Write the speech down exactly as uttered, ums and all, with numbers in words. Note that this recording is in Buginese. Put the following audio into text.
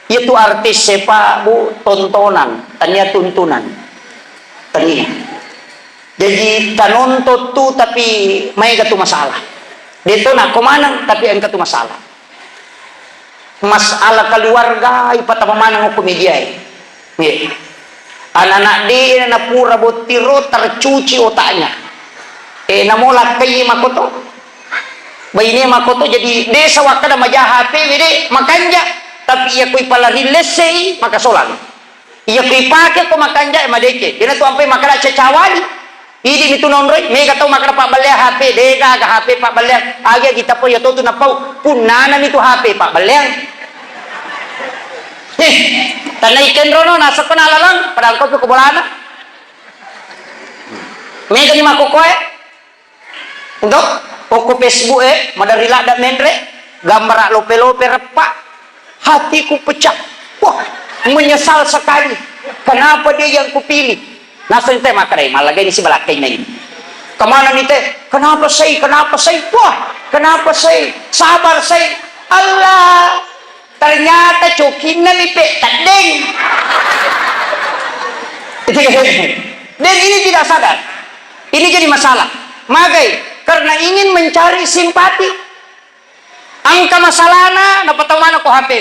Iya tu artis e, Pak, Bu, tontonan, tania tuntunan. Tania. Jadi, tanonton tu, tapi maega tu masalah. De to nakko maneng, tapi engka tu masalah. Masalah keluarga, ipatama maneng ko media e. Nggih. Anak-anak de na pura bottiro tercuci otaknya. Eh, namo lakkai makoto. Baine makoto, jadi de sawakkada maja H P we de, makanja. Tapi iya ko ipala rillessei, makasolang. Iya ko ipake ko makanja, eh, madeceng. Ina tu ampai makkada cacawali. Idi mi tu nonroi, mega tau makkada pabballeang H P, de gaga H P pabballeang. Agi kita po iya to tu napau, punnana mi tu H P pabballeang. Eh, tanai kenrono, nasakko nalalang, padahal ko tu ko bolana. Mega ni makkokoe. Ento, okko Facebook e, maderri ladde menre, gambara lope-lope reppa. Hatiku pecah. Wah, menyesal sekali. Kenapa dia yang kupilih? Naseng te makkeda, mallagai ni sibalakkai nai. Kemana ni te? Kenapa sei? Kenapa sei? Wah, kenapa sei? Sabar sei. Allah. Ternyata cokinna mi pe teddeng. Dan ini tidak sadar. Ini jadi masalah. Magai, karena ingin mencari simpati. Engka masalahna, napatau mana ko H P.